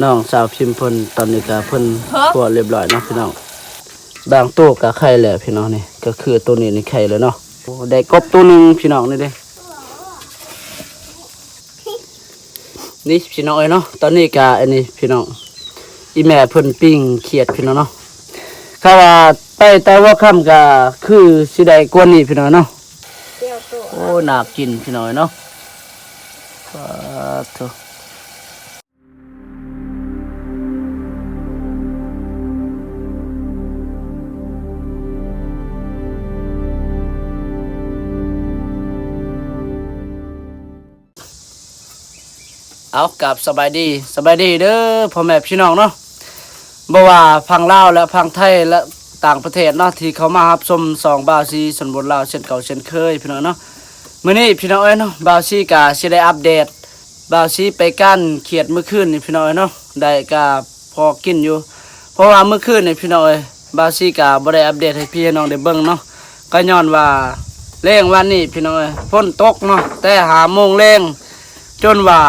ນ້ອງສາວພິມເພິ່ນ ຕອນນີ້ກະເພິ່ນ ຮະ? ຄົວລຽບຮ້ອຍເນາະພີ່ນ້ອງ. ບາງໂຕກະໄຂ່ແລ້ວພີ່ນ້ອງ ນີ້ກະຄືໂຕນີ້ນີ້ໄຂ່ແລ້ວເນາະ. ໂອ້ ໄດ້ກົບໂຕໜຶ່ງພີ່ນ້ອງ ນີ້ເດ້ ນີ້ພີ່ນ້ອງເອີຍເນາະ. ຕອນນີ້ກະອັນນີ້ພີ່ນ້ອງ ອີ່ແມ່ເພິ່ນປີ້ງຂຽດພີ່ນ້ອງເນາະ. ຖ້າວ່າໄປແຕ່ຫົວຄ່ຳກະຄືຊິໄດ້ກວ່ານີ້ພີ່ນ້ອງເນາະ. ໂອ້ ໜ້າກິນພີ່ນ້ອງເອີຍເນາະ. ປາດໂທ. ເອົາ ກາບສະບາຍດີ ສະບາຍດີເດີພໍ່ແມ່ພີ່ນ້ອງເນາະ ບໍ່ວ່າຝັ່ງລາວ ແລະ ຝັ່ງໄທ ແລະ ຕ່າງປະເທດເນາະ ທີ່ເຂົ້າມາຮັບຊົມຊ່ອງບ່າວຊີຊົນບົດລາວ ເຊັ່ນເກົ່າເຊັ່ນເຄີຍພີ່ນ້ອງເນາະ. ມື້ນີ້ພີ່ນ້ອງເອີຍເນາະ ບ່າວຊີກະຊິໄດ້ອັບເດດ ບ່າວຊີໄປກ້ານຂຽດມື້ຄືນນີ້ພີ່ນ້ອງເອີຍເນາະ ໄດ້ກະພໍກິນຢູ່. ເພາະວ່າມື້ຄືນນີ້ພີ່ນ້ອງເອີຍ ບ່າວຊີກະບໍ່ໄດ້ອັບເດດໃຫ້ພີ່ໃຫ້ນ້ອງໄດ້ເບິ່ງເນາະ ກະຍ້ອນວ່າແລງວານນີ້ພີ່ນ້ອງເອີຍ ຝົນຕົກເນາະ ແຕ່ຫ້າໂມງແລງຈົນວ່າ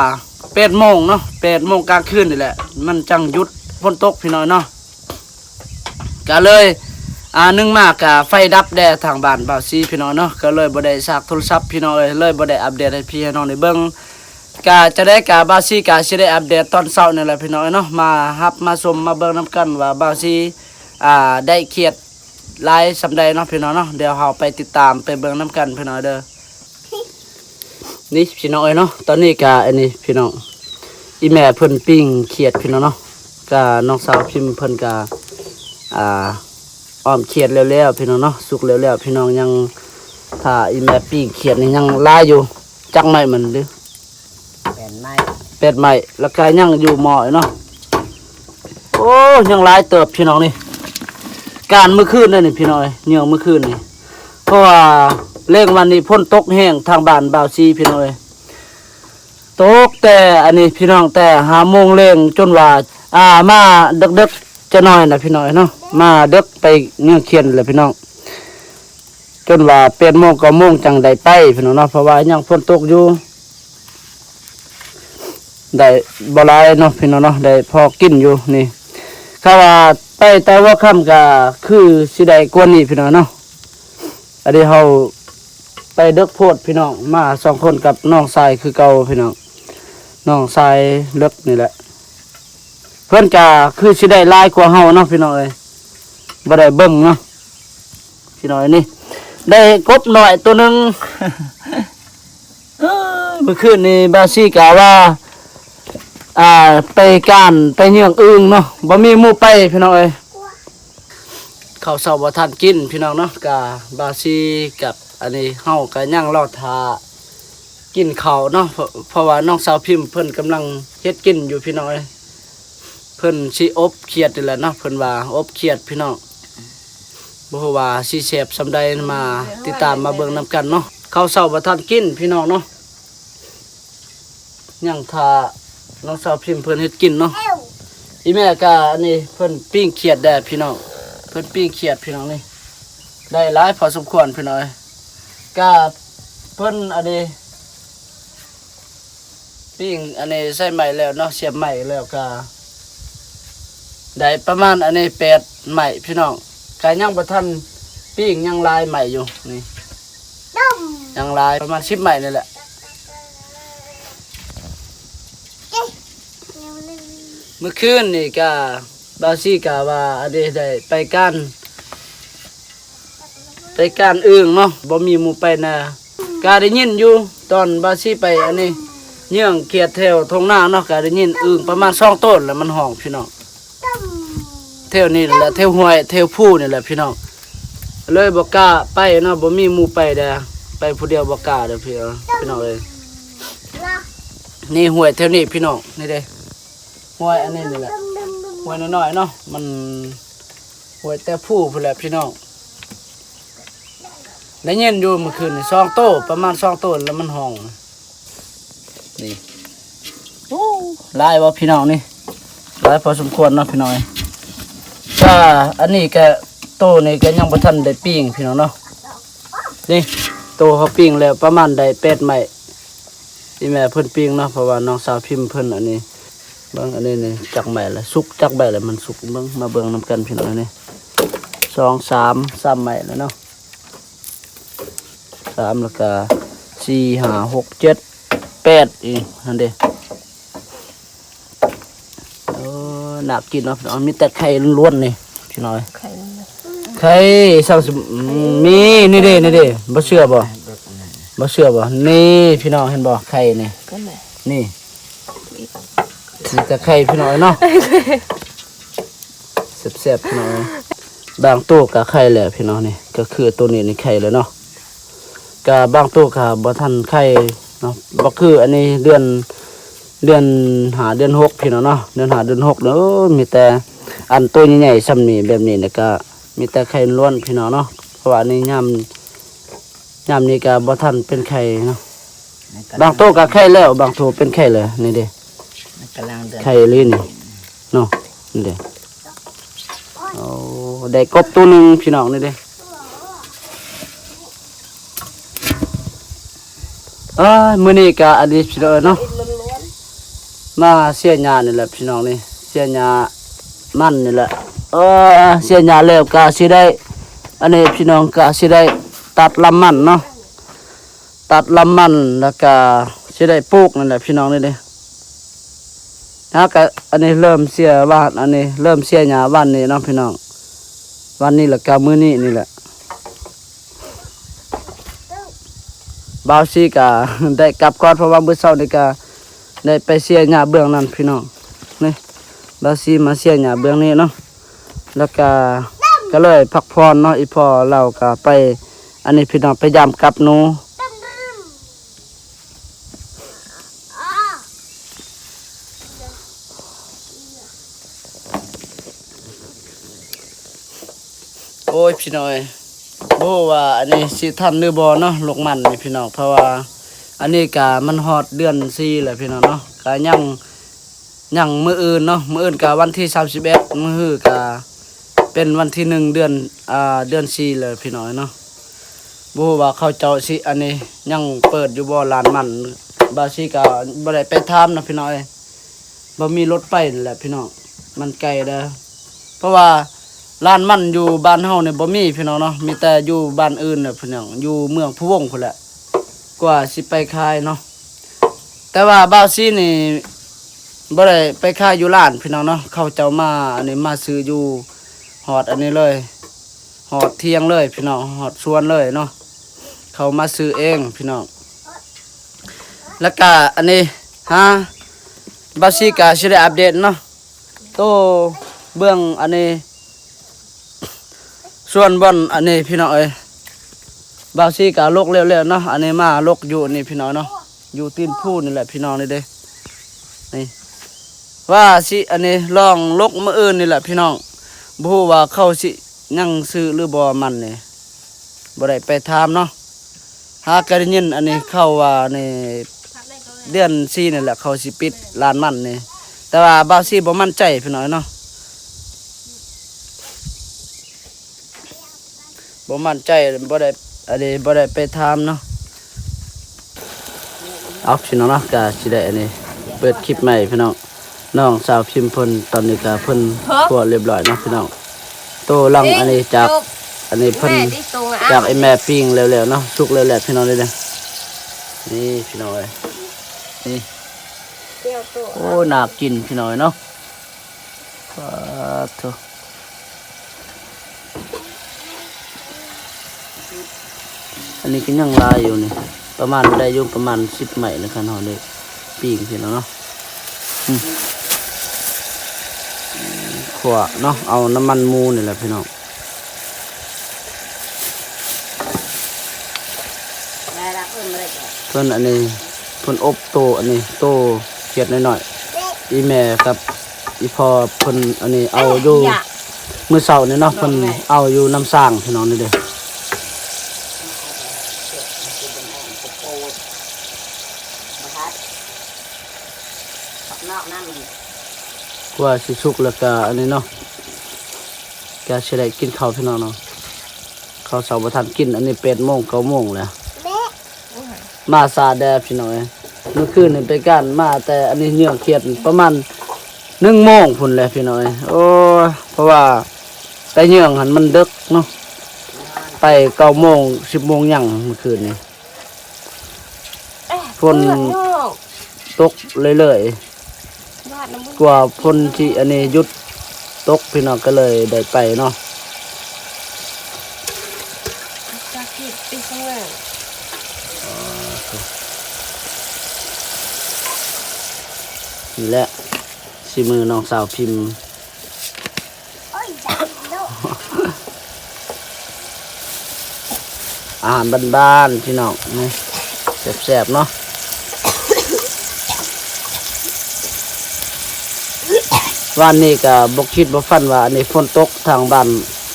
ແປດໂມງເນາະ ແປດໂມງກາງຄືນນີ້ແຫຼະ ມັນຈັ່ງຢຸດຝົນຕົກພີ່ນ້ອງເນາະ. ກະເລີຍ ອ່າ ໜຶ່ງມາກະໄຟດັບແດ່ທາງບ້ານບ່າວຊີພີ່ນ້ອງເນາະ ກະເລີຍບໍ່ໄດ້ສາກໂທລະສັບພີ່ນ້ອງເອີຍ ເລີຍບໍ່ໄດ້ອັບເດດໃຫ້ພີ່ໃຫ້ນ້ອງໄດ້ເບິ່ງ. ກະຈັ່ງໃດກະບ່າວຊີກະຊິໄດ້ອັບເດດຕອນເຊົ້ານີ້ແຫຼະພີ່ນ້ອງເນາະ ມາຮັບມາຊົມມາເບິ່ງນຳກັນວ່າບ່າວຊີ ອ່າ ໄດ້ຂຽດຫຼາຍສ່ຳໃດເນາະພີ່ນ້ອງເນາະ. ດຽວເຮົາໄປຕິດຕາມໄປເບິ່ງນຳກັນພີ່ນ້ອງເດີ. ນີ້ພີ່ນ້ອງເອີຍເນາະ ຕອນນີ້ກະອັນນີ້ພີ່ນ້ອງ ອີ່ແມ່ເພິ່ນປີ້ງຂຽດພີ່ນ້ອງເນາະ ກະນ້ອງສາວພິມເພິ່ນກະ ອ່າ ອ້ອມຂຽດແລ້ວໆ ພີ່ນ້ອງເນາະ ສຸກແລ້ວໆ ພີ່ນ້ອງ. ຍັງຖ້າອີ່ແມ່ປີ້ງຂຽດນີ້ຍັງຫຼາຍຢູ່ ຈັກໄມ້ມັນເດີ ແປດໄມ້ ແປດໄມ້ ແລ້ວກະຍັງຢູ່ໝໍ້ເນາະ. ໂອ້ ຍັງຫຼາຍເຕີບພີ່ນ້ອງນີ້ ການມື້ຄືນເດ້ນີ້ພີ່ນ້ອງເອີຍ ເຫຍື່ອງມື້ຄືນນີ້ ເພາະວ່າແລງວານນີ້ຝົນຕົກແຮງທາງບ້ານບ່າວຊີພີ່ນ້ອງເອີຍ. ຕົກແຕ່ອັນນີ້ພີ່ນ້ອງ ແຕ່ຫ້າໂມງແລງຈົນວ່າ ອ່າ ມາເດິກໆ ຈັກໜ້ອຍນະພີ່ນ້ອງເນາະ ມາເດິກໄປເຫຍື່ອງຂຽດແຫຼະພີ່ນ້ອງ ຈົນວ່າແປດໂມງເກົ້າໂມງຈັ່ງໄດ້ໄປພີ່ນ້ອງເນາະ ເພາະວ່າຍັງຝົນຕົກຢູ່. ໄດ້ບໍ່ຫຼາຍເນາະພີ່ນ້ອງເນາະ ໄດ້ພໍກິນຢູ່ນີ້. ຖ້າວ່າໄປແຕ່ຫົວຄ່ຳກະຄືຊິໄດ້ກວ່ານີ້ພີ່ນ້ອງເນາະ. ອັນນີ້ເຮົາໄປເດິກໂພດພີ່ນ້ອງ ມາສອງຄົນກັບນ້ອງຊາຍຄືເກົ່າພີ່ນ້ອງ ນ້ອງຊາຍເລິກນີ້ແຫຼະ. ເພິ່ນກະຄືຊິໄດ້ຫຼາຍກວ່າເຮົາເນາະພີ່ນ້ອງເອີຍ ບໍ່ໄດ້ເບິ່ງເນາະ. ພີ່ນ້ອງເອີຍ ນີ້ໄດ້ກົບນ້ອຍໂຕໜຶ່ງ. ເອີ ມື້ຄືນນີ້ບ່າວຊີກະວ່າ ອ່າ ໄປກ້ານໄປເຫຍື່ອງອຶ່ງເນາະ ບໍ່ມີໝູ່ໄປພີ່ນ້ອງເອີຍ. ເຂົ້າເຊົ້າບໍ່ທັນກິນພີ່ນ້ອງເນາະ ກະບ່າວຊີກັບອັນນີ້ເຮົາກະຍັງລໍຖ້າກິນເຂົ້າເນາະ ເພາະ ເພາະວ່ານ້ອງສາວພິມເພິ່ນກຳລັງເຮັດກິນຢູ່ພີ່ນ້ອງເອີຍ. ເພິ່ນຊິອົບຂຽດນີ້ແຫຼະເນາະ ເພິ່ນວ່າອົບຂຽດພີ່ນ້ອງ ບໍ່ຮູ້ວ່າຊິແຊບສ່ຳໃດ ມາຕິດຕາມມາເບິ່ງນຳກັນເນາະ. ເຂົ້າເຊົ້າບໍ່ທັນກິນພີ່ນ້ອງເນາະ ຍັງຖ້ານ້ອງສາວພິມເພິ່ນເຮັດກິນເນາະ. ອີ່ແມ່ກະອັນນີ້ເພິ່ນປີ້ງຂຽດແດ່ພີ່ນ້ອງ ເພິ່ນປີ້ງຂຽດພີ່ນ້ອງ ນີ້ໄດ້ຫຼາຍພໍສົມຄວນພີ່ນ້ອງເອີຍ. ກະເພິ່ນອັນນີ້ ປີ້ງອັນນີ້ໃສ່ໄມ້ແລ້ວເນາະ ສຽບໄມ້ແລ້ວກະໄດ້ປະມານອັນນີ້ແປດໄມ້ພີ່ນ້ອງ ກະຍັງບໍ່ທັນປີ້ງ ຍັງຫຼາຍໄມ້ຢູ່ນີ້ ຍັງຫຼາຍປະມານສິບໄມ້ນີ້ແຫຼະ. ມື້ຄືນນີ້ກະບ່າວຊີກະວ່າອັນນີ້ໄດ້ໄປກ້ານ ໄປກ້ານອຶ່ງເນາະ ບໍ່ມີໝູ່ໄປນາ ກະໄດ້ຍິນຢູ່ຕອນບ່າວຊີໄປອັນນີ້ ເຫຍື່ອງຂຽດແຖວທົ່ງນາເນາະ ກະໄດ້ຍິນອຶ່ງປະມານສອງໂຕແລ້ວ ມັນຮ້ອງພີ່ນ້ອງ ແຖວນີ້ແຫຼະ ແຖວຫ້ວຍ ແຖວພູນີ້ແຫຼະພີ່ນ້ອງ. ເລີຍບໍ່ກ້າໄປເນາະ ບໍ່ມີໝູ່ໄປເດ້ ໄປຜູ້ດຽວບໍ່ກ້າເດີພີ່ນ້ອງເອີຍ. ນີ້ຫ້ວຍແຖວນີ້ພີ່ນ້ອງ ນີ້ເດ້ ຫ້ວຍອັນນີ້ນີ້ແຫຼະ ຫ້ວຍນ້ອຍໆເນາະ ມັນຫ້ວຍແຕ່ພູພຸ້ນແຫຼະພີ່ນ້ອງ. ໄດ້ຍິນຢູ່ມື້ຄືນນີ້ສອງໂຕ ປະມານສອງໂຕແລ້ວມັນຮ້ອງ ນີ້. ໂອ້ ຫຼາຍບໍ່ພີ່ນ້ອງນີ້ ຫຼາຍພໍສົມຄວນເນາະພີ່ນ້ອງ. ກະອັນນີ້ກະໂຕນີ້ກະຍັງບໍ່ທັນໄດ້ປີ້ງພີ່ນ້ອງເນາະ. ນີ້ໂຕເຮົາປີ້ງແລ້ວປະມານໄດ້ແປດໄມ້ ອີ່ແມ່ເພິ່ນປີ້ງເນາະ ເພາະວ່ານ້ອງສາວພິມເພິ່ນອັນນີ້ ເບິ່ງອັນນີ້ນີ້ຈັກໄມ້ລະສຸກ ຈັກໄມ້ລະມັນສຸກ ເບິ່ງ ມາເບິ່ງນຳກັນພີ່ນ້ອງນີ້ ສອງ ສາມ ສາມໄມ້ແລ້ວເນາະ ສາມ ແລ້ວກະ ສີ່ ຫ້າ ຫົກ ເຈັດ ແປດ ອີກຫັ້ນເດ້. ເອີ ໜ້າກິນເນາະ ພີ່ນ້ອງ ມີແຕ່ໄຂ່ລ້ວນໆນີ້ພີ່ນ້ອງ ໄຂ່ ໄຂ່ ຊ່ຳຊິ ອືມ ມີ ນີ້ເດ້ ນີ້ເດ້ ບໍ່ເຊື່ອບໍ່ ບໍ່ເຊື່ອບໍ່ ນີ້ພີ່ນ້ອງ ເຫັນບໍ່ ໄຂ່ນີ້ ນີ້ ມີແຕ່ໄຂ່ພີ່ນ້ອງເນາະ ແຊບໆ ພີ່ນ້ອງເອີຍ ບາງໂຕກະໄຂ່ແລ້ວພີ່ນ້ອງ ນີ້ກະຄືໂຕນີ້ນີ້ໄຂ່ແລ້ວເນາະ ກະບາງໂຕກະບໍ່ທັນໄຂ່ເນາະ ບໍ່ຄືອັນນີ້ເດືອນ ເດືອນຫ້າເດືອນຫົກພີ່ນ້ອງເນາະ ເດືອນຫ້າເດືອນຫົກເດີ ມີແຕ່ອັນໂຕໃຫຍ່ໆ ຊ່ຳນີ້ແບບນີ້ ແລ້ວກະມີແຕ່ໄຂ່ລ້ວນພີ່ນ້ອງເນາະ ເພາະວ່າອັນນີ້ຍາມ ຍາມນີ້ກະບໍ່ທັນເປັນໄຂ່ເນາະ ບາງໂຕກະໄຂ່ແລ້ວ ບາງໂຕເປັນໄຂ່ແລ້ວ ນີ້ເດ້ ມັນກຳລັງເດືອນ ໄຂ່ອີ່ຫຼີນີ້ເນາະ ນີ້ເດ້ ໂອ້ ໄດ້ກົບໂຕໜຶ່ງພີ່ນ້ອງ ນີ້ເດ້ ເອີຍ ມື້ນີ້ກະອັນນີ້ພີ່ນ້ອງເນາະ ມາເສຍຫຍ້ານີ້ແຫຼະພີ່ນ້ອງນີ້ ເສຍຫຍ້າມັນນີ້ແຫຼະ ເອີ ເສຍຫຍ້າແລ້ວກະຊິໄດ້ ອັນນີ້ພີ່ນ້ອງກະຊິໄດ້ຕັດລຳມັນເນາະ ຕັດລຳມັນ ແລ້ວກະຊິໄດ້ປູກນັ້ນແຫຼະພີ່ນ້ອງນີ້ເດ້ ເຮົາກະອັນນີ້ເລີ່ມເສຍຫວ່ານ ອັນນີ້ເລີ່ມເສຍຫຍ້າຫວ່ານນີ້ເນາະພີ່ນ້ອງ ຫວ່ານນີ້ແລ້ວກະມື້ນີ້ນີ້ແຫຼະ ບ່າວຊີກະໄດ້ກັບກ່ອນ ເພາະວ່າມື້ເຊົ້ານີ້ກະໄດ້ໄປເສຍຫຍ້າເບື້ອງນັ້ນພີ່ນ້ອງ ນີ້ ບ່າວຊີມາເສຍຫຍ້າເບື້ອງນີ້ເນາະ ແລ້ວກະ ກະເລີຍພັກຜ່ອນເນາະ ອີ່ພໍ່ລາວກະໄປ ອັນນີ້ພີ່ນ້ອງ ໄປຢາມກັບໜູ ໂອ້ຍ ພີ່ນ້ອງເອີຍ ບໍ່ຮູ້ວ່າອັນນີ້ຊິທັນຫຼືບໍ່ເນາະ ລູກມັນນີ້ພີ່ນ້ອງ ເພາະວ່າອັນນີ້ກະມັນຮອດເດືອນສີ່ແລ້ວພີ່ນ້ອງເນາະ ກະຍັງ ຍັງມື້ອື່ນເນາະ ມື້ອື່ນກະວັນທີສາມສິບເອັດ ມື້ຮືກະເປັນວັນທີໜຶ່ງ ເດືອນ ອ່າ ເດືອນສີ່ແລ້ວພີ່ນ້ອງເນາະ ບໍ່ຮູ້ວ່າເຂົາເຈົ້າຊິອັນນີ້ຍັງເປີດຢູ່ບໍ່ລານມັນ ບ່າວຊີກະບໍ່ໄດ້ໄປຖາມນະພີ່ນ້ອງເອີຍ ບໍ່ມີລົດໄປນີ້ແຫຼະພີ່ນ້ອງ ມັນໄກເດີ ເພາະວ່າລານມັນຢູ່ບ້ານເຮົານີ້ບໍ່ມີພີ່ນ້ອງເນາະ ມີແຕ່ຢູ່ບ້ານອື່ນແຫຼະພີ່ນ້ອງ ຢູ່ເມືອງພູວົງພຸ້ນແຫຼະ ກວ່າຊິໄປຂາຍເນາະ ແຕ່ວ່າບ່າວຊີນີ້ບໍ່ໄດ້ໄປຂາຍຢູ່ລານພີ່ນ້ອງເນາະ ເຂົາເຈົ້າມາອັນນີ້ ມາຊື້ຢູ່ ຮອດອັນນີ້ເລີຍ ຮອດຖຽງເລີຍພີ່ນ້ອງ ຮອດສວນເລີຍເນາະ ເຂົາມາຊື້ເອງພີ່ນ້ອງ ແລ້ວກະອັນນີ້ ຫາ ບ່າວຊີກະຊິໄດ້ອັບເດດເນາະ ໂຕເບື້ອງອັນນີ້ ສ່ວນບ່ອນອັນນີ້ພີ່ນ້ອງເອີຍ ບ່າວຊີກະລົກແລ້ວໆເນາະ ອັນນີ້ມາລົກຢູ່ນີ້ພີ່ນ້ອງເນາະ ຢູ່ຕີນພູນີ້ແຫຼະພີ່ນ້ອງ ນີ້ເດ້ ນີ້ ວ່າຊິອັນນີ້ລອງລົກມື້ອື່ນນີ້ແຫຼະພີ່ນ້ອງ ບໍ່ຮູ້ວ່າເຂົາຊິຍັງຊື້ຫຼືບໍ່ມັນນີ້ ບໍ່ໄດ້ໄປຖາມເນາະ ຫາກະໄດ້ຍິນອັນນີ້ເຂົາວ່ານີ້ ເດືອນສີ່ນີ້ແຫຼະເຂົາຊິປິດລານມັນນີ້ ແຕ່ວ່າບ່າວຊີບໍ່ໝັ້ນໃຈພີ່ນ້ອງເນາະ ບໍ່ໝັ້ນໃຈ ບໍ່ໄດ້ ອັນນີ້ບໍ່ໄດ້ໄປຖາມເນາະ ເອົາ ພີ່ນ້ອງເນາະ ກະຊິໄດ້ອັນນີ້ ເປີດຄລິບໃໝ່ພີ່ນ້ອງ ນ້ອງສາວພິມເພິ່ນ ຕອນນີ້ກະເພິ່ນ ເອີ ຂົ້ວລຽບຮ້ອຍເນາະພີ່ນ້ອງ ໂຕຫຼັງອັນນີ້ຈາກ ອັນນີ້ເພິ່ນ ຈາກອີ່ແມ່ປີ້ງແລ້ວໆເນາະ ສຸກແລ້ວໆ ພີ່ນ້ອງເດີ ນີ້ພີ່ນ້ອງເອີຍ ນີ້ ໂອ້ ໜ້າກິນພີ່ນ້ອງເອີຍເນາະ ປາດໂທ້ ອັນນີ້ກະຍັງຫຼາຍຢູ່ນີ້ ປະມານໄດ້ຢູ່ປະມານສິບໄມ້ນະ ຄັນເຮົາໄດ້ປີ້ງຊີ້ນະເນາະ ອືມ ຂົ້ວເນາະ ເອົານ້ຳມັນໝູນີ້ແຫຼະພີ່ນ້ອງ ເພິ່ນອັນນີ້ ເພິ່ນອົບໂຕອັນນີ້ ໂຕຂຽດນ້ອຍໆ ອີ່ແມ່ກັບ ອີ່ພໍ່ເພິ່ນອັນນີ້ເອົາຢູ່ ມື້ເຊົ້ານີ້ເນາະ ເພິ່ນເອົາຢູ່ນ້ຳສ້າງພີ່ນ້ອງນີ້ເດ້ ກວ່າຊິສຸກແລ້ວກະອັນນີ້ເນາະ ກະຊິໄດ້ກິນເຂົ້າພີ່ນ້ອງເນາະ ເຂົ້າເຊົ້າບໍ່ທັນກິນ ອັນນີ້ແປດໂມງເກົ້າໂມງແລ້ວ ມາສາແດ່ພີ່ນ້ອງເອີຍ ມື້ຄືນນີ້ໄປການມາແຕ່ອັນນີ້ເຫຍື່ອຂຽດປະມານ ໜຶ່ງໂມງພຸ້ນແຫຼະພີ່ນ້ອງເອີຍ. ໂອ້ຍ ເພາະວ່າໄປເຍືອງຫັ້ນມັນເດິກເນາະ ໄປເກົ້າໂມງ ສິບໂມງຍັງມື້ຄືນນີ້. ຝົນຕົກເລື້ອຍໆ ກວ່າຝົນຊິອັນນີ້ຢຸດຕົກ ພີ່ນ້ອງ ກໍເລີຍໄດ້ໄປເນາະ. ນີ້ແຫຼະສີມືນ້ອງສາວພິມ. ອາຫານບ້ານໆ ພີ່ນ້ອງ ນີ້ ແຊບໆ ເນາະ. ວານນີ້ກະບໍ່ຄິດບໍ່ຝັນວ່າ ອັນນີ້ຝົນຕົກທາງບ້ານ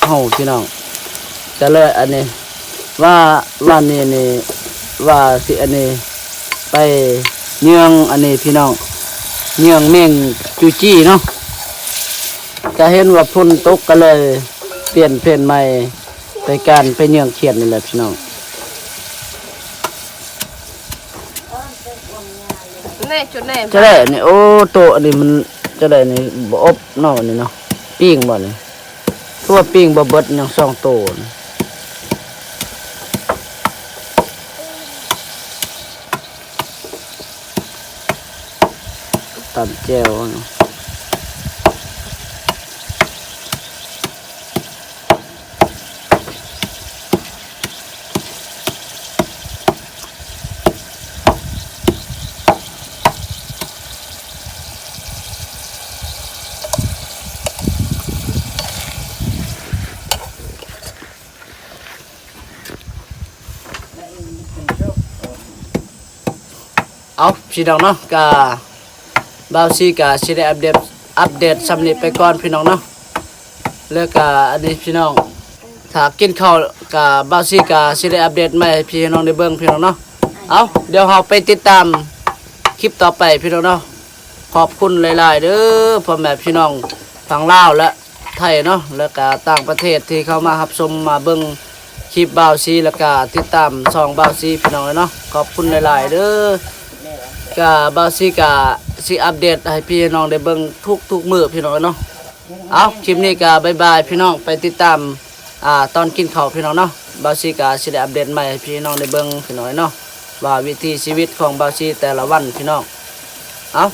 ເຮົາ ພີ່ນ້ອງ ກະເລີຍອັນນີ້ ວ່າ ວ່ານີ້ນີ້ ວ່າຊິອັນນີ້ ໄປເຍືອງອັນນີ້ພີ່ນ້ອງ ເຍືອງແມງຈູຈີເນາະ. ກະເຫັນວ່າຝົນຕົກ ກະເລີຍປ່ຽນແຜນໃໝ່ ໂດຍການໄປເຍືອງຂຽນນີ້ແຫຼະພີ່ນ້ອງ. ແນ່ ຈຸດແນ່ ຈະໄດ້ອັນນີ້ ໂອ້ ໂຕອັນນີ້ມັນຈະໄດ້ນີ້ ບໍ່ອົບເນາະ ອັນນີ້ເນາະ ປີ້ງບໍ່ນີ້? ຄືວ່າປີ້ງບໍ່ເບິດ ຍັງສອງໂຕນີ້. ຕຳແຈ່ວ. ເອົາ ພີ່ນ້ອງເນາະ ກະບ່າວຊີກະຊິໄດ້ອັບເດດ ອັບເດດຊ່ຳນີ້ໄປກ່ອນ ພີ່ນ້ອງເນາະ. ແລ້ວກະອັນນີ້ພີ່ນ້ອງ ຖ້າກິນເຂົ້າກະບ່າວຊີກະຊິໄດ້ອັບເດດໃໝ່ໃຫ້ພີ່ໃຫ້ນ້ອງໄດ້ເບິ່ງ ພີ່ນ້ອງເນາະ. ເອົາ ດຽວເຮົາໄປຕິດຕາມຄລິບຕໍ່ໄປ ພີ່ນ້ອງເນາະ. ຂອບຄຸນຫຼາຍໆ ເດີ ພໍ່ແມ່ພີ່ນ້ອງທາງລາວ ແລະ ໄທເນາະ ແລ້ວກະຕ່າງປະເທດທີ່ເຂົ້າມາຮັບຊົມມາເບິ່ງຄລິບບ່າວຊີ ແລ້ວກະຕິດຕາມຊ່ອງບ່າວຊີ ພີ່ນ້ອງເອີຍເນາະ. ຂອບຄຸນຫຼາຍໆ ເດີ. ກະບ່າວຊີກະຊິອັບເດດໃຫ້ພີ່ໃຫ້ນ້ອງໄດ້ເບິ່ງທຸກໆມື້ ພີ່ນ້ອງເອີຍເນາະ. ເອົາ ຄລິບນີ້ກະບາຍບາຍ ພີ່ນ້ອງ ໄປຕິດຕາມ ອ່າ ຕອນກິນເຂົ້າ ພີ່ນ້ອງເນາະ. ບ່າວຊີກະຊິໄດ້ອັບເດດໃໝ່ໃຫ້ພີ່ໃຫ້ນ້ອງໄດ້ເບິ່ງ ພີ່ນ້ອງເອີຍເນາະ ວ່າວິຖີຊີວິດຂອງບ່າວຊີແຕ່ລະວັນ ພີ່ນ້ອງ. ເອົາ